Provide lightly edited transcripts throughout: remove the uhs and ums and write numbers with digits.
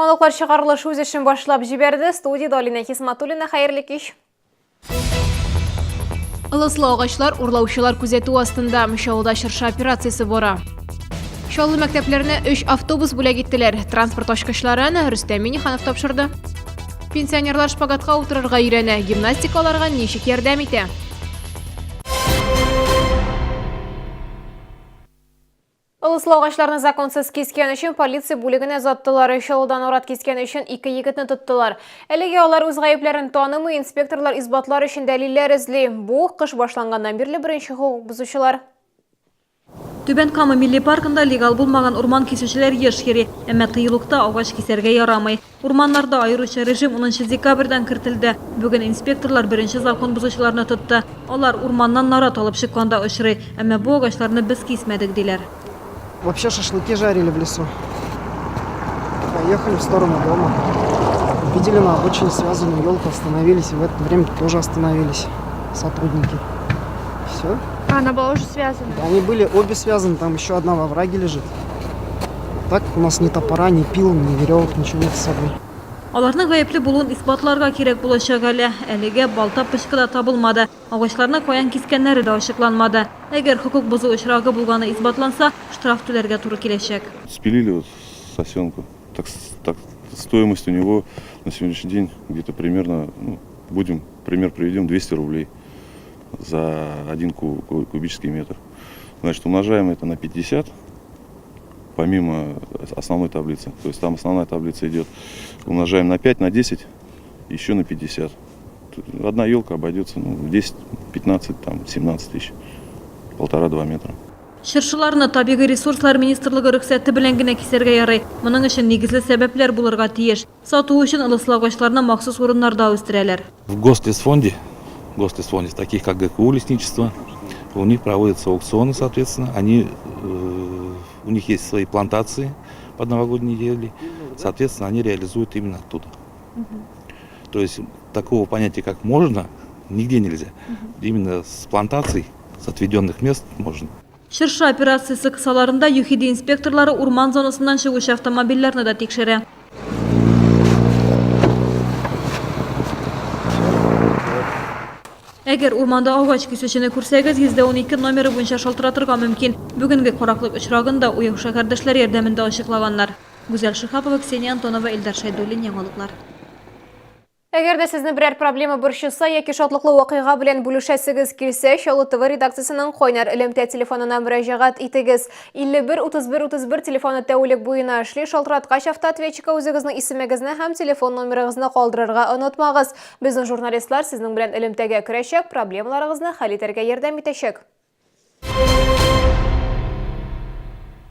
Яңалыклар чыгарылышы үз эшен башлап җибәрде. Студиядә Алинә Хисматуллина. Хәерле кич. Ылыслы агачлар урлаучылар күзәтү астында. Чаллыда чыршы операциясе бара. Чаллы мәктәпләренә 3 автобус бүләк иттеләр. Транспорт ачкычларын Рөстәм Минниханов тапшырды. Пенсионерлар шпагатка утырырга өйрәнә. Гимнастика аларга ничек ярдәм итә? Ылыслы агачларны законсыз кискән өчен полиция бүлегенә озаттылар. Чаллыдан нарат кискән өчен ике егетне тоттылар. Әлегә алар үз гаепләрен танымый, инспекторлар исбатлар өчен дәлилләр эзли. Бу, кыш башланганнан бирле беренче хокук бозучылар. Түбән Кама милли паркында легал булмаган урман кисүчеләр еш йөри. Әмма тыюлыкта агач кисәргә ярамый. Урманнарда аеруча режим унынчы декабрьдән кертелде. Бүген инспекторлар беренче закон бозучыларны тотты. Алар урманнан нарат алып чыкканда очрый. Әмма бу агачларны без кисмәдек, диләр. Вообще шашлыки жарили в лесу. Поехали в сторону дома. Увидели на обочине связанную елку, остановились. И в это время тоже остановились сотрудники. Все. А она была уже связана? Да, они были обе связаны, там еще одна во враге лежит. Так у нас ни топора, ни пил, ни веревок, ничего нет с собой. Аларның гаепле булуын исбатларга кирәк булачак әле. Әлегә балта, пычкы да табылмады. Агачларны каян кискәннәре дә ачыкланмады. Әгәр хокук бозу очрагы булганы исбатланса, штраф түләргә туры киләчәк. Спилили вот сосенку. Так, так стоимость у него на сегодняшний день где-то примерно, ну, будем, пример приведем, 200 рублей за один кубический метр. Значит, умножаем это на 50, помимо основной таблицы. То есть там основная таблица идет, умножаем на 5, на 10, еще на 50. Одна елка обойдется ну, в 10, 15, там, 17 тысяч, полтора-два метра. Чыршыларны Табигый ресурслар министрлыгы рөхсәте белән генә кисәргә ярый. Моның өчен нигезле сәбәпләр булырга тиеш. Сату өчен ылыслы агачларны махсус урыннарда үстерәләр. В Гослесфонде, Гослесфонде, таких как ГКУ лесничество, у них проводятся аукционы, соответственно, они, э, у них есть свои плантации под новогодние ели, соответственно, они реализуют именно оттуда. Угу. То есть такого понятия, как можно, нигде нельзя. Угу. Именно с плантаций, с отведенных мест можно. Чыршы операциясе кысаларында ЮХИДИ инспекторлары урман зонасыннан чыгучы автомобильләрне дә тикшерә. Әгәр урманда агач кисүчене күрсәгез, 112 номеры буенча шалтыратырга мөмкин. Бүгенге караклык очрагын да уяу шәһәрдәшләр ярдәмендә ачыклаганнар. Гүзәл Шиһапова, Ксения Антонова, Илдар Шәйдуллин, Яңалыклар. Әгәр дә сезне берәр проблема борчыса яки шатлыклы вакыйга белән бүлешәсегез килсә, Чаллы ТВ редакциясенең кайнар элемтә телефонына мөрәҗәгать итегез. 51 31 31 телефоны тәүлек буена эшли. Шалтыраткач автоответчикка үзегезнең исемегезне һәм телефон номерыгызны калдырырга онытмагыз. Безнең журналистлар сезнең белән элемтәгә керәчәк, проблемаларыгызны хәл итәргә ярдәм итәчәк.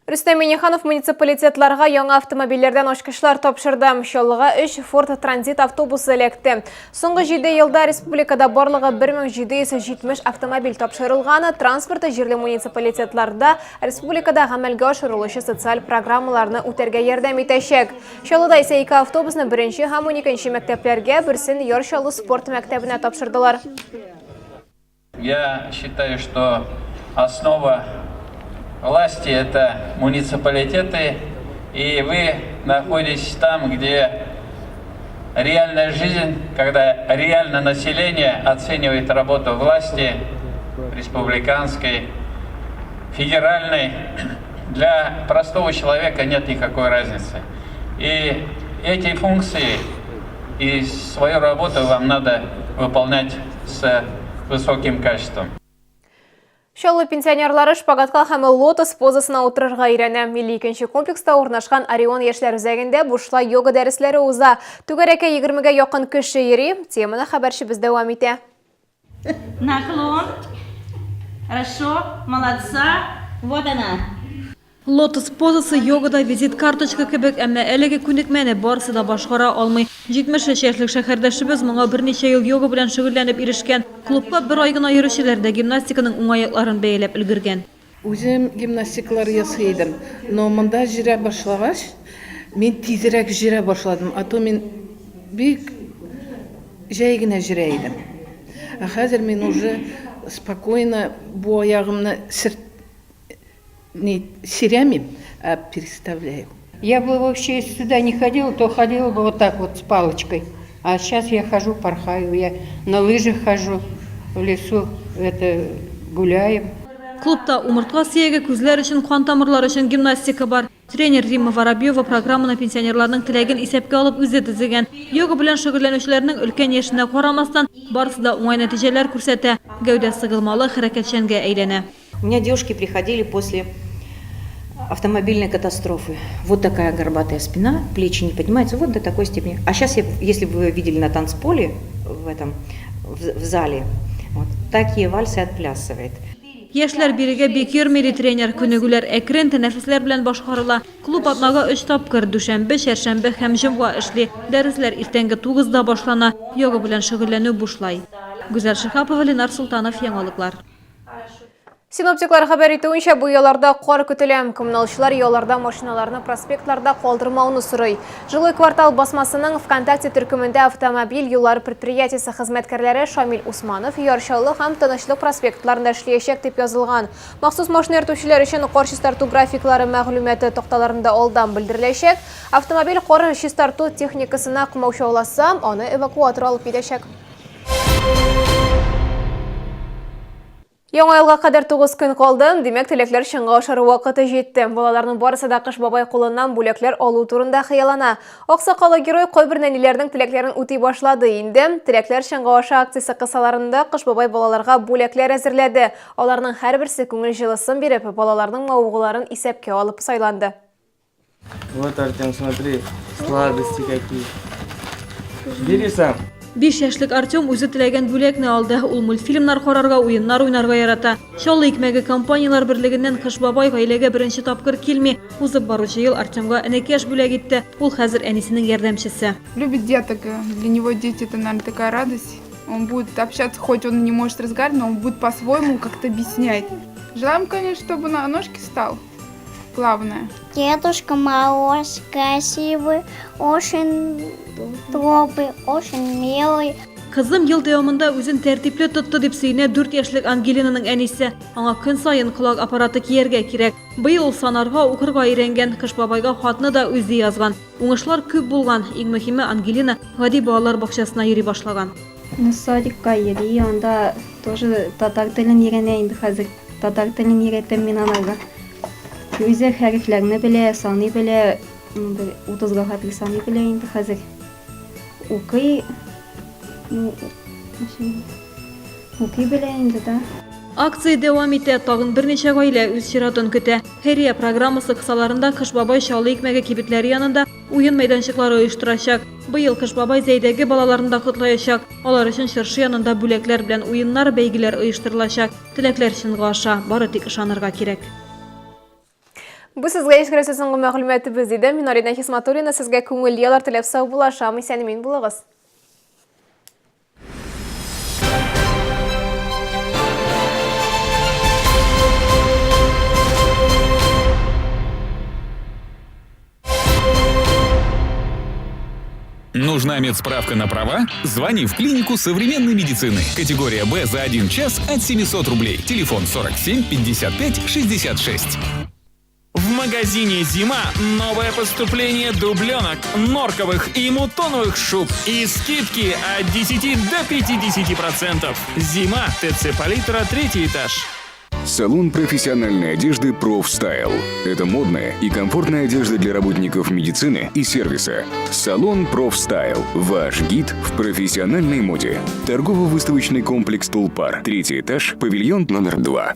Рөстәм Минниханов муниципалитетларга яңа автомобильләрдән ачкычлар тапшырды. Чаллыга 3 Ford Transit автобусы эләкте. Соңгы 7 елда республикада барлыгы 1770 автомобиль тапшырылган. Транспорты җирле муниципалитетларда республикада гамәлгә ашырылучы социаль программаларны үтәргә ярдәм итәчәк. Чаллыда исә ике автобусны беренче һәм 12 мәктәпләргә, берсен Яр Чаллы спорт мәктәбенә тапшырдылар. Я считаю, что основа власти – это муниципалитеты, и вы находитесь там, где реальная жизнь, когда реально население оценивает работу власти республиканской, федеральной. Для простого человека нет никакой разницы. И эти функции и свою работу вам надо выполнять с высоким качеством. Чаллы пенсионерлары шпагатка һәм лотос позасына утырырга өйрәнә. 52 комплекста урнашкан Орион яшьләр үзәгендә бушлай йога дәресләре уза. Түгәрәккә 20-гә якын кеше йөри. Теманы хәбәрчебез дәвам итә. Наклон. Хорошо, молодца. Вот она. Лотос позасы йогада визит карточка кебек, әмма әлеге күнекмәне барысы да башкара алмый. 73 яшьлек шәһәрдәшебез моңа берничә ел йога белән шөгыльләнеп ирешкән. Клубка бер ай гына йөрүчеләр дә гимнастиканың уңай якларын бәяләп өлгергән. Үзем гимнастикалар ясый идем, но монда җөрә башлагач, мин тизрәк җөрә башладым, а то мин бик җай генә җөрә идем. Ә хәзер мин уже спокойно бу аягымны сер не сөйрәмим, ә переставляю. Я бы вообще сюда не ходила, то ходила бы вот так вот с палочкой. А сейчас я хожу, порхаю, я на лыжах хожу, в лесу это гуляем. Клубта умыртка сөяге, күзләр өчен, кан тамырлары өчен гимнастика бар. Тренер Римма Воробьева программаны пенсионерларның теләген исәпкә алып үзе төзегән. Йога белән шөгыльләнүчеләрнең өлкән яшенә карамастан, барысы да уңай нәтиҗәләр күрсәтә. Гәүдә сыгылмалы, хәрәкәтчәнгә әйләнә. У меня девушки приходили после автомобильной катастрофы. Вот такая горбатая спина, плечи не поднимаются, вот до такой степени. А сейчас, я, если бы вы видели на танцполе в этом, в, в зале, вот, такие вальсы отплясывает. Яшьләр бирегә бик йөрми, ди тренер. Күнегүләр әкрен, тәнәфесләр белән башкарыла. Клуб атнага өч тапкыр, дүшәмбе, чәршәмбе һәм җомга эшли. Дәресләр иртәнге тугызда башлана. Йога белән шөгыльләнү бушлай. Гүзәл Шиһапова, Ленар Солтанов, Яңалыклар. Синоптиклар хәбәр итүенчә, бу ялларда кар көтелә. Коммуналчылар ялларда машиналарны проспектларда калдырмауны сорый. Жилой квартал басмасының ВКонтакте төркемендә автомобиль юллары предприятиесе хезмәткәрләре Шамил Усманов, Яр Чаллы һәм Тынычлык проспектларында эшләячәк дип язылган. Махсус машина йөртүчеләр өчен кар чистарту графиклары мәгълүматы такталарында алдан белдереләчәк. Автомобиль кар чистарту техникасына комаучауласа, аны эвакуатор алып китәчәк. Яңа елга кадәр 9 көн калды, димәк, теләкләр чынга ашар вакыты җитте. Балаларның барысы да Кыш бабай кулыннан бүләкләр алу турында хыяллана. Аксакалы герой кайбер нәниләрнең теләкләрен үти башлады инде. Теләкләр чынга аша акциясе кысаларында Кыш бабай балаларга бүләкләр әзерләде. Аларның һәрберсе күңел җылысын биреп, балаларның мавыгуларын исәпкә алып сайланды. Вот, Артем, смотри, сладости какие. Бери сам. Биш яшьлек Артем үзе теләгән бүләкне алды. Ул мультфильмнар карарга, уеннар уйнарга ярата. Чаллы икмәге компанияләр берлегеннән Кыш бабай гаиләгә беренче тапкыр килми. Узып баручы ел Артемга энекәш бүләк итте. Ул хәзер әнисенең ярдәмчесе. Любит деток. Для него дети это, наверное, такая радость. Он будет общаться, хоть он не может разговаривать, но он будет по-своему как-то объяснять. Желаем, конечно, чтобы на ножки стал. Главное. Дедушка Мороз красивый, очень добрый, очень милый. Кызым ел дәвамында үзен тәртипле тотты, дип сөенә дүрт яшьлек Ангелинаның әнисе. Аңа көн саен колак аппараты кияргә кирәк. Быел ул санарга, укырга өйрәнгән. Кыш бабайга хатны да үзе язган. Уңышлар күп булган. Иң мөһиме, Ангелина гади балалар бакчасына йөри башлаган. Ну, садикка йөри, анда тоже татар телен өйрәнә инде хәзер. Татар телен өйрәтәм мин анарга. Үзе хәрефләрне белә, саный белә, бер утызга хәтле саный белә инде хәзер. Укый, ну, укый белә инде, да. Акция дәвам итә, тагын берничә гаилә үз чиратын көтә. Хәйрия программасы кысаларында Кыш бабай Чаллы икмәге кибетләре янында уен мәйданчыклары оештырачак. Быел Кыш бабай Зәйдәге балаларны да котлаячак. Алар өчен чыршы янында бүләкләр белән уеннар, бәйгеләр оештырылачак. Теләкләр чынга аша, бары тик ышанырга кирәк. Бу сезгә ишкерәсе соңгы мәгълүматыбыз иде. Мин Арина Хисматуллина сезгә күңелле яллар теләп саубуллашам. Исән-имин булыгыз. Нужна медсправка на права? Звони в клинику современной медицины. Категория «Б» за один час от 700 рублей. Телефон 47 55 66. В магазине «Зима» новое поступление дубленок, норковых и мутоновых шуб и скидки от 10 до 50%. «Зима», ТЦ «Палитра», третий этаж. Салон профессиональной одежды «Профстайл». Это модная и комфортная одежда для работников медицины и сервиса. Салон «Профстайл» – ваш гид в профессиональной моде. Торгово-выставочный комплекс «Тулпар». Третий этаж, павильон номер 2.